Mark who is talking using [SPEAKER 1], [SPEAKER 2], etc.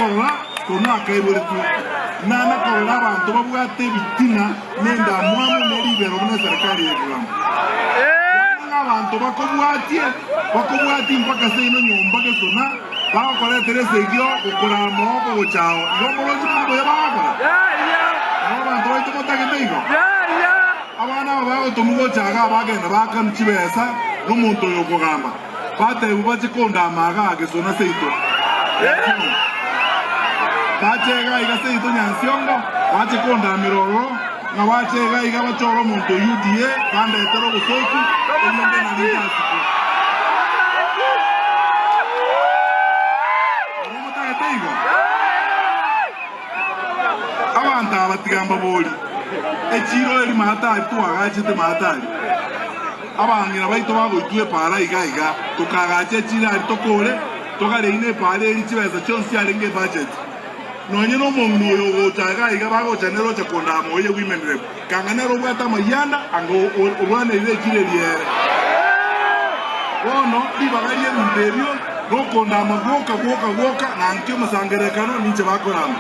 [SPEAKER 1] korora korwa nakaiboretwe, nana korora abanto babwate ebitina na endamwamu ne ribero buna eserekari eye ekogamba. Yaani ng'a abanto bakobwatie, bakobwatie mpaka seino nyomba gesona, bagokoretera esegi ogokorama okogocha ao. Igo moroche buna mbuya bagokora? Nabo abanto baito motagete igo? Abana aba bagotomwa gocha igaa bagenda baakanwa chibesa nomonto oyo okogamba, batebwa bache kondama igaa gesona seito Nyansiongo. Bache igaa iga seito Nyansiongo, bache kondamera ororo, ng'a bache igaa iga bachore omonto o UDA bandetere obosoku, erinde nari ntasikwe. Nabo motagete igo? Abanto aba tiga mbaborie, Echiiro eri Mahatari twagachete Mahatari, abang'ina baito bagoitwa epaara iga iga, tokaagacha echiiro aria tokore, togareine epaara eria chibesa chionsi chiarenge ebudget. Nonye nomong'ina oyo ogocha iga iga bagocha nere ocha kondama oye women rep, kanga nere obwate amayianda anga orwanerire echiiro eria ere. Bono ribaga ri'ebinto ebio nokondama gwoka gwoka gwoka, na nki omosangererekano ninche bakorama.